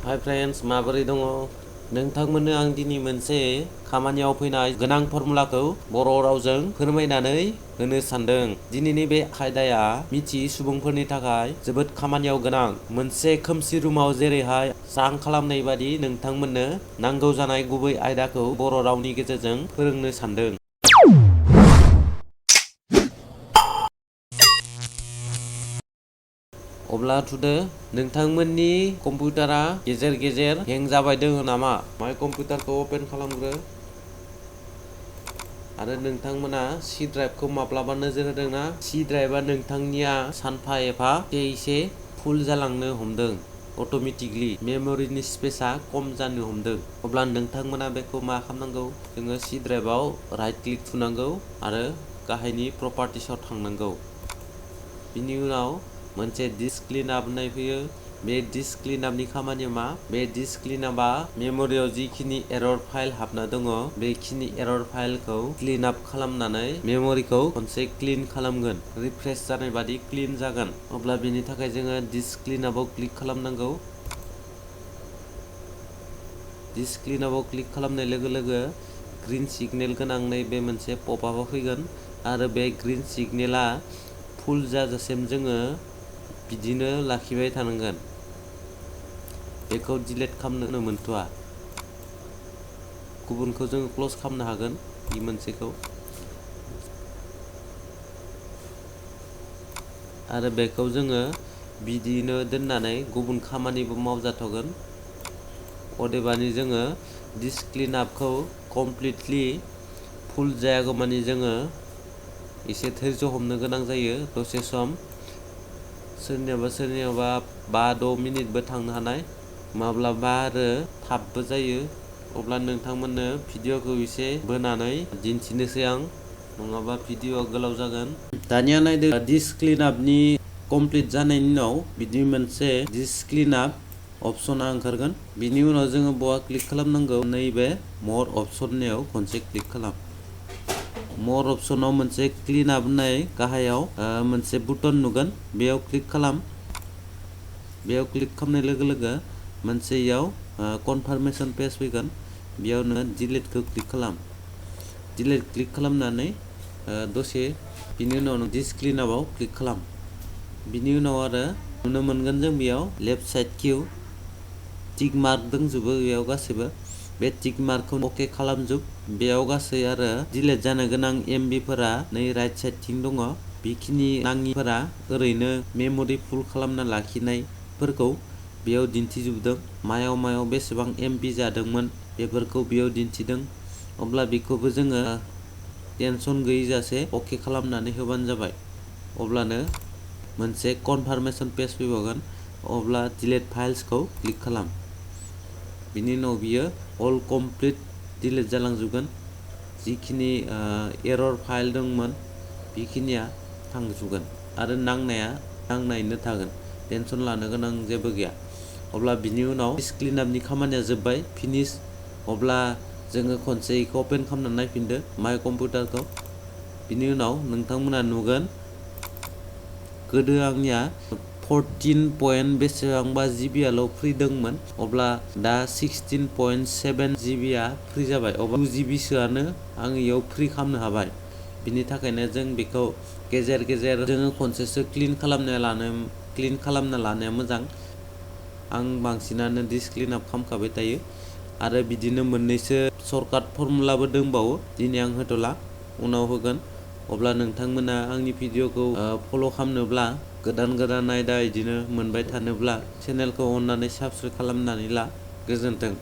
हाय फ्रेन्ड्स, माबोरै दङ? नोंथांमोननो आं दिनै मोनसे खामानियाव फैनाय गोनां फर्मुलाखौ बर' रावजों फोरमायनानै होनो सानदों। दिनैनि बे आयदाया मिथियै सुबुंफोरनि थाखाय जोबोद खामानियाव गोनां। मोनसे खोमसि रुमाव जेरैहाय स्रां खालामनाय बादि नोंथांमोननो नांगौ जानाय गुबै आयदाखौ बर' रावनि गेजेरजों फोरोंनो सानदों। अब्ला थुदो, नोंथांमोननि कम्पिउटारा गेजेर गेजेर हें जाबाय दङ नामा? माय कम्पिउटारखौ अपेन खालामग्रो आरो नोंथांमोना सि ड्राइभखौ माब्लाबा नोजोर होदोंना? सि ड्राइभआ नोंथांनिया सानफा एफा एसे फुल जालांनो हमदों। अट'मेटिकलि मेम'रिनि स्पेसआ खम जानो हमदों। अब्ला नोंथांमोना बेखौ मा खालामनांगौ? जोङो सि ड्राइभआव राइट क्लिक थुनांगौ आरो गाहायनि प्रपार्टिसआव थांनांगौ। बिनि उनाव मोनसे डिस्क क्लिनआप होननाय फैयो। बे डिस्क क्लिनआपनि खामानिया मा? बे डिस्क क्लिनआपआ मेम'रियाव जिखिनि एरर फाइल हाबना दङ, बेखिनि एरर फाइलखौ क्लिनआप खालामनानै मेम'रिखौ खनसे क्लिन खालामगोन। रिफ्रेश जानाय बादि क्लिन जागोन। अब्ला बेनि थाखाय जोङो डिस्क क्लिनआपआव क्लिक खालामनांगौ। डिस्क क्लिनआपआव क्लिक खालामनाय लोगो लोगो ग्रीन सिगनेल गोनां नैबे मोनसे पपआपआ फैगोन आरो बे ग्रीन सिगनेला फुल जाजासिम जोङो बिदिनो लाखिबाय थानांगोन। बेखौ डिलीट खालामनो मोनथ'आ। गुबुनखौ जोङो क्ल'ज खालामनो हागोन, बे मोनसेखौ। आरो बेखौ जोङो बिदिनो दोननानै गुबुन खामानिबो मावजाथ'गोन। अदेबानि जोङो डिस्क क्लिनआपखौ कमप्लिटलि फुल जायागौमानि जोङो एसे धैर्य हमनो गोनां जायो, दसे सम। सोरनियाबा 5-6 मिनिटबो थांनो हानाय, माब्लाबा आरो थाबबो जायो। अब्ला नोंथांमोननो भिडिअ'खौ एसे बोनानै दिन्थिनोसै आं, नङाबा भिडिअ'आ गोलाव जागोन। दानिया नायदो, डिस्क क्लिनआपनि कमप्लिट जानायनि उनाव बिदि मोनसे डिस्क क्लिनआप अपसना ओंखारगोन। बिनि उनाव जोङो बहा क्लिक खालामनांगौ? नैबे मर अपसननियाव खनसे क्लिक खालाम। मर अपसनाव मोनसे क्लिनआप होननाय गाहायाव मोनसे बुटन नुगोन, बेयाव क्लिक खालाम। बेयाव क्लिक खालामनाय लोगो लोगो मोनसे इयाव कनफार्मेशन पेज फैगोन। बेयाव नोङो डिलीटखौ क्लिक खालाम। डिलीट क्लिक खालामनानै दसे बिनि उनाव नों डिस्क क्लिनआपआव क्लिक खालाम। बिनि उनाव आरो नुनो मोनगोन जों बेयाव left side Q tick mark दंजोबो बेयाव गासैबो। बे टिक मार्कखौ अके खालामजोब। बेयाव गासै आरो डिलीट जानो गोनां एमबिफोरा नै राइट साइडथिं दङ। बेखिनि नाङिफोरा ओरैनो मेम'रि फुल खालामना लाखिनायफोरखौ बेयाव दिन्थिजोबदों। मायाव मायाव बेसेबां एमबि जादोंमोन बेफोरखौ बेयाव दिन्थिदों। अब्ला बेखौबो जोङो टेनसन गैयैजासे अके खालामनानै होबानो जाबाय। अब्लानो मोनसे कनफार्मेशन पेज फैबावगोन। अब्ला डिलीट फाइल्सखौ क्लिक खालाम। बिनि उनाव बियो अल कमप्लिट डिलीट जालांजोबगोन। जिखिनि एरर फाइल दंमोन बेखिनिया थांजोबगोन आरो नांनायनो थागोन। टेनसन लानो गोनां जेबो गैया। अब्ला बिनि उनाव डिस्क क्लिनआपनि खामानिया जोब्बाय, फिनिश। अब्ला जोङो खनसे इखौ अपेन खालामनानै नायफिनदो माय कम्पिउटारखौ। बिनि उनाव नोंथांमोना नुगोन गोदो आंनिया 14 पइन्ट बेसेबांबा जिबिआल' फ्रि दंमोन, अब्ला दा 16.7 जिबिआ फ्रि जाबाय। अब्ला 2 जिबिसोआनो आं इयाव फ्रि खालामनो हाबाय। बिनि थाखायनो जों बेखौ गेजेर गेजेर जोङो खनसेसो क्लिन खालामना लानाया मोजां। आं बांसिनानो डिस्क क्लिनआप खालामखाबाय थायो। आरो बिदिनो मोननैसो सर्टकाट फर्मुलाबो दंबावो, दिनै आं होथ'ला, उनाव होगोन। अब्ला नोंथांमोना आंनि भिडिअ'खौ फल' खालामनोब्ला, गोदान गोदान आयदा बिदिनो मोनबाय थानोब्ला चेनेलखौ अननानै साबस्क्राइब खालामनानै ला। गोजोन्थों।